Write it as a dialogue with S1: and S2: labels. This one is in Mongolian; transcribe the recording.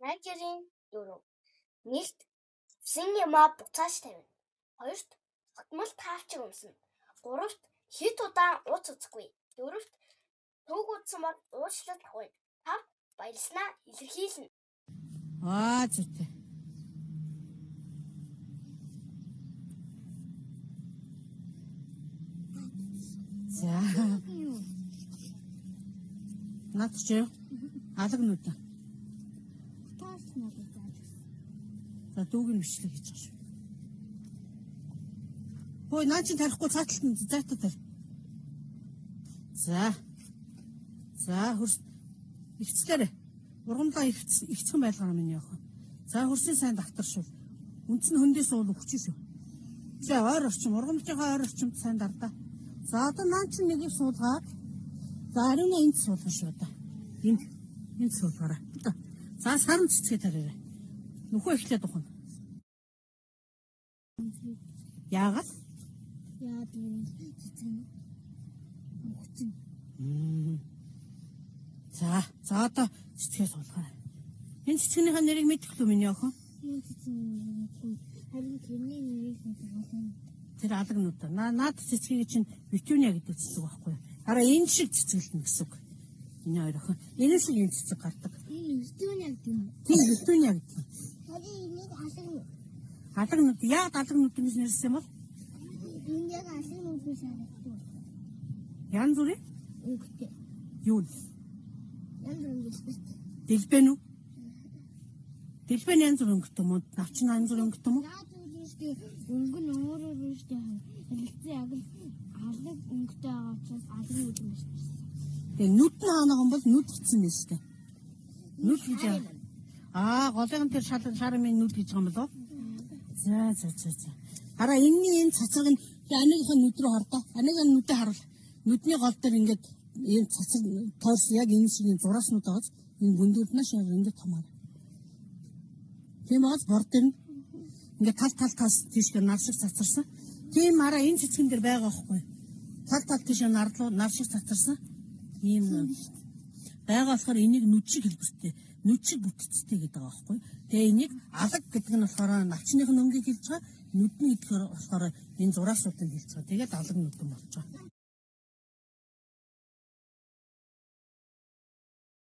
S1: Менежерийн дүрэм: Нэгт, авсан юмаа буцааж тавина. Хоёрт, тогтмол таавчиг өмснө. Гуравт, хэт удаан ууц үзэхгүй. Дөрөвт, төг үзсэн бол уучлал гуйна. Тавт, баярласнаа илэрхийлнэ.
S2: Аа зүйтэй. За. Наад чи алаг нүдэ.
S3: Таас надад зааж өгсөн.
S2: За дүүг нь бичлэг хийж байгаа шүү. Хөөе наа чи тарихгүй цааталт нь зайтай тарь. За. За хөрс ихцлээрэ. Ургамлаа ихц ихцхэн байлгараа миний охин. За хөрсийн сайн давтаршуул. Үндс нь хөндөөс уул өгч шүү. За ойр орчим ургамлынхаа ойр орчимд сайн дардаа. За одоо наа чи нэгийг суулгаад за ариуна энд суулгах шүү одоо. Энд энд суулгаарай. Одоо. За саран цэцгээ тараарай. Нүхөө эхлээд ухна. Яагаад?
S3: Яагаад гэвэл цэцэг нь өгцөн.
S2: За, за одоо цэцгээ суулгаарай. Энэ цэцгнийхээ нэрийг мэдэх лүү миний охин?
S3: Юу цэцэг нь мэдгүй. Харин тэрний нэрийг мэдэх.
S2: Тэр алагнууд. Наа наад цэцгийг чинь петуния гэдэг цэцэг байхгүй юу? Хараа энэ шиг цэцгэлнэ гэсэн үг. Энэ хоёр охин. Энэ шиг энэ цэцэг гардаг.
S3: Энэ петуния гэдэг юм.
S2: Тийм петуния гэдэг.
S3: Харин энийг алаг
S2: Алагнууд яагаад алагнууд гэж нэрсэн юм бол?
S3: Энэ яг алаг нүдээс харагддаг.
S2: Янз бүрийн
S3: Өнгөтэй.
S2: юу вэ?
S3: Янз бүрийн дэлбэт.
S2: Дэлбэн үү? Дэлбэн янз бүр өнгөтэй юм уу? Навчин янз бүр өнгөтэй юм уу?
S3: Яагаад гэвэл өнгө нь өөр өөр шүү дээ. Харилцан яг л алаг өнгөтэй байгаа учраас алаг нүд юм шүү дээ.
S2: Тэгээ нүд нь хаанаа юм бол нүд гэсэн юм шүү дээ. Нүд гэж яа. Аа, голын тэр шал шармын нүд гэж байгаа юм болов уу? За за за за. Хараа энэний энэ цацраг нь аныгийнхаа нүд рүү хардаа. Аныгийн нүдээ харуул. Нүдний гол дээр ингээд ийм цацраг тойрс яг энэ шиг энэ зурааснууд байгаас энэ гүндүүд нь шар ингээд томоор. Тийм байгаас бор дээр нь ингээд тал тал тас тийшгээ нар шиг цацарсан. Тийм хараа энэ цэцгэн дээр байгаа байхгүй. Тал тал тийшээ нарлуу нар шиг цацарсан. Ийм байгаа болохоор энийг нүд шиг хэлбэртэй, нүд шиг бүтцтэй гэдэг байгаа байхгүй. Тэгээ энийг алаг гэдэг нь болохоор навчных нь өнгийг хэлж байгаа, нүдний гэдгээр болохоор энэ зураасуудыг хэлж байгаа. Тэгээд алаг нүдэн болж байгаа.